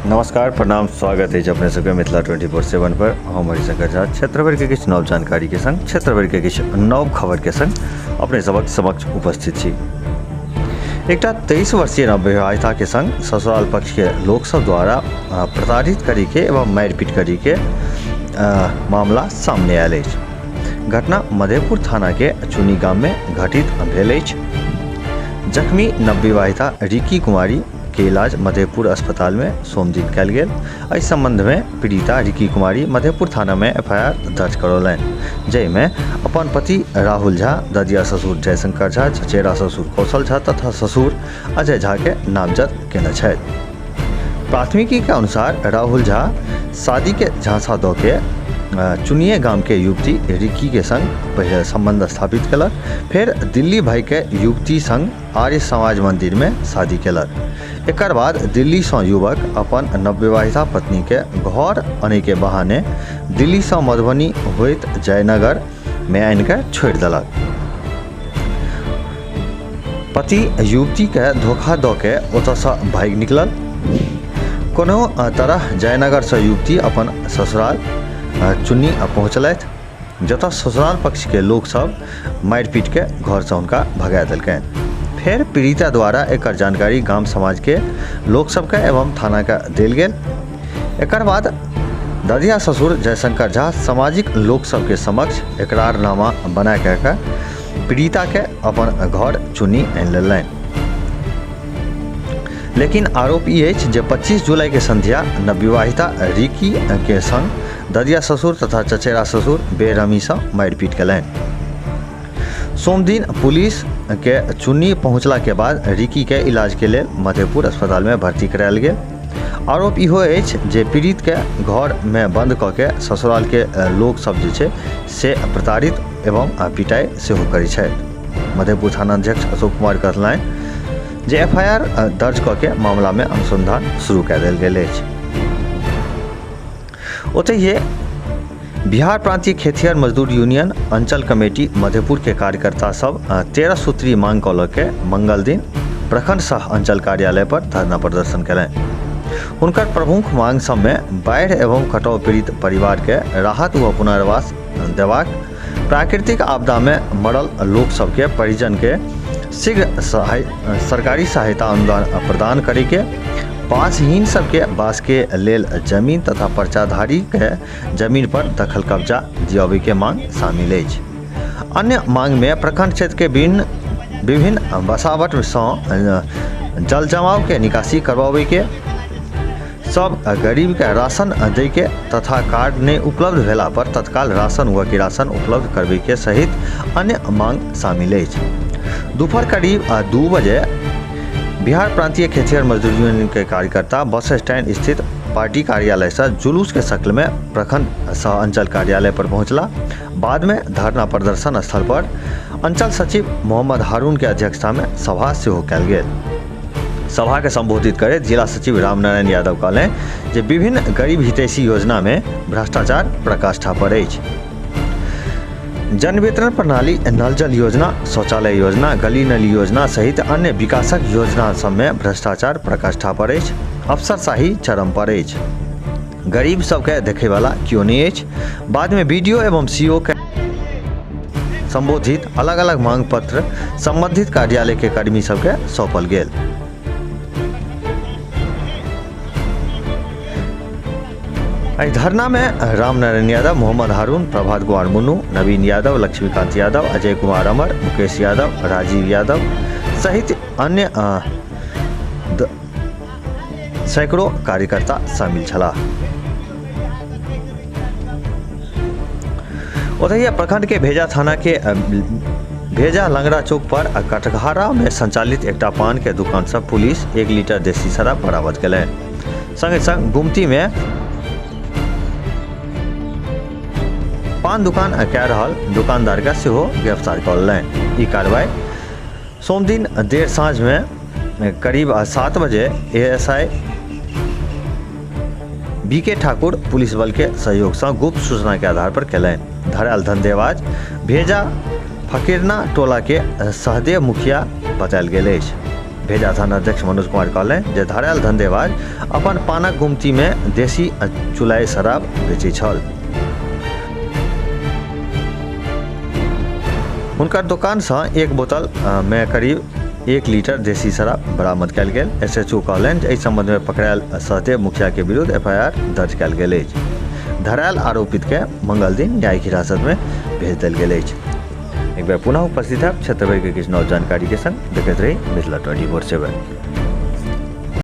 नमस्कार, प्रणाम, स्वागत अछि अपने सबके मिथिला 24/7 पर। हम हरिशंकर झा क्षेत्र भरिके किछु नव जानकारीके संग, क्षेत्र भरिके किछु नव खबरके संग अपने सबक समक्ष उपस्थित छी। एकटा 23 वर्षीय नवविवाहिता के संग ससुराल पक्ष के लोक सब द्वारा प्रताड़ित करी के एवं मारिपीट करी के मामला सामने आयल अछि। घटना मधेपुर थाना के चुनी गाम में घटित भेल अछि। जख्मी नवविवाहिता रिकी कुमारी के इलाज मधेपुर अस्पताल में सोमदिन कयल गेल। एहि संबंध में पीड़िता रिकी कुमारी मधेपुर थाना में एफआईआर दर्ज करौलनि, जाहिमे अपन पति राहुल झा, ददिया ससुर जयशंकर झा, चचेरा ससुर कौशल झा तथा ससुर अजय झा के नामजद केने छथि। प्राथमिकी के अनुसार राहुल झा शादी के झांसा दऽ के चुनिए गाम के युवती रिकी के संग पहिले संबंध स्थापित केलक, फेर दिल्ली भाई के युवती संग आर्य समाज मंदिर में शादी केलक। एकर बाद दिल्ली सँ युवक अपन नवविवाहिता पत्नी के घर अनै के बहाने दिल्ली सँ मधुबनी होइत जयनगर में आनि के छोड़ि देलक। पति युवती के धोखा दऽ के ओतऽ सँ भागि निकलल। कोनो तरह जयनगर सँ युवती अपन ससुराल चुन्नी पहुँचलथि, जतऽ ससुराल पक्ष के लोक सब मारि-पीट के घर सँ हुनका भगा देलकनि। फेर पीड़िता द्वारा एकर जानकारी गाम समाज के लोक सबके एवं थाना के देल गेल। एकर बाद ददिया ससुर जयशंकर झा सामाजिक लोक सबके समक्ष एकरारनामा बना के पीड़िता के अपन घर चुनी आनि लेलनि। लेकिन आरोप ई अछि जे 25 जुलाई के संध्या नवविवाहिता रिकी के संग ददिया ससुर तथा चचेरा ससुर बेरहमी सँ मारिपीट केलनि। सोमदिन पुलिस के चुन्नी पहुंचला के बाद रिकी के इलाज के लेल मधेपुर अस्पताल में भर्ती करायल गेल। आरोप इहो अछि जे पीड़ित के घर में बंद कऽ के ससुराल के लोक सब जे छै से प्रताड़ित एवं पिटाई सेहो करै छथि। मधेपुर थानाध्यक्ष अशोक कुमार कहलनि जे एफआईआर दर्ज कऽ के मामला में अनुसंधान शुरू कए देल गेल अछि। ओतहिए बिहार प्रांतीय खेतिहर मजदूर यूनियन अंचल कमेटी मधेपुर के कार्यकर्ता सब 13 सूत्री मांग कऽ लऽ के मंगल दिन प्रखंड सह अंचल कार्यालय पर धरना प्रदर्शन केलनि। हुनकर प्रमुख मांग सब में बाढ़ि एवं कटाव पीड़ित परिवार के राहत व पुनर्वास देबाक, प्राकृतिक आपदा में मरल लोक सबके परिजन के शीघ्र सरकारी सहायता अनुदान प्रदान करे के, बासहीन सबके बास के लेल जमीन तथा पर्चाधारी के जमीन पर दखल कब्जा दियाबै के मांग शामिल अछि। अन्य मांग में प्रखंड क्षेत्र के विभिन्न बसावट सँ जल जमाव के निकासी करवाबै के, सब गरीब के राशन दै के तथा कार्ड नहि उपलब्ध भेला पर तत्काल राशन व किरासन उपलब्ध करबै के सहित अन्य मांग शामिल अछि। दोपहर करीब 2 बजे बिहार प्रांतीय खेतिहर मजदूर यूनियन के कार्यकर्ता बस स्टैंड स्थित पार्टी कार्यालय से जुलूस के शक्ल में प्रखंड सह अंचल कार्यालय पर पहुंचला। बाद में धरना प्रदर्शन स्थल पर अंचल सचिव मोहम्मद हारून के अध्यक्षता में सभा सेहो कयल गेल। सभा के संबोधित करैत जिला सचिव रामनारायण यादव कहलनि जे विभिन्न गरीब हितैषी योजना में भ्रष्टाचार पराकाष्ठा पर अछि। जन वितरण प्रणाली, नल जल योजना, शौचालय योजना, गली नली योजना सहित अन्य विकासक योजना सब में भ्रष्टाचार पराकाष्ठा पर अछि। अफसरशाही चरम पर अछि। गरीब सबके देखे वाला केओ नहीं अछि। बाद में बीडीओ एवं सीओ के संबोधित अलग अलग मांग पत्र संबंधित कार्यालय के कर्मी सबके सौंपल गेल। एहि धरना में रामनारायण यादव, मोहम्मद हारून, प्रभात कुमार मुन्नू, नवीन यादव, लक्ष्मीकांत यादव, अजय कुमार अमर, मुकेश यादव, राजीव यादव सहित अन्य सैकड़ों कार्यकर्ता शामिल छलाह। ओतहि प्रखंड के भेजा थाना के भेजा लंगड़ा चौक पर कटघारा में संचालित एकटा पान के दुकान से पुलिस 1 लीटर देसी शराब बरामद केलनि। संगे संग गुमती में पान दुकान कए रहल दुकानदार के सेहो गिरफ्तार कऽ लेलनि। ई कार्रवाई सोमदिन देर साँझ में करीब 7 बजे एएसआई बीके ठाकुर पुलिस बल के सहयोग से गुप्त सूचना के आधार पर केलनि। धरायल धंधेबाज भेजा फकीरना टोला के सहदेव मुखिया बतायल गेल अछि। भेजा थानाध्यक्ष मनोज कुमार कहलनि जे धरायल धंधेबाज अपन पानक गुमती मे देसी आ चुलाई शराब बेचैत छल। हुनकर दोकान सं एक बोतल मे करीब 1 लीटर देसी शराब बरामद कयल गेल। एसएचओ कहलनि जे एहि संबंध मे पकड़ायल सहदेव मुखिया के विरुद्ध एफआईआर दर्ज कयल गेल अछि। धरायल आरोपित के मंगल दिन न्यायिक हिरासत मे भेज देल गेल अछि। एक बेर पुनः उपस्थित है क्षेत्र भरि के किछु नव जानकारी के संग। देखैत रही मिथिला 24/7।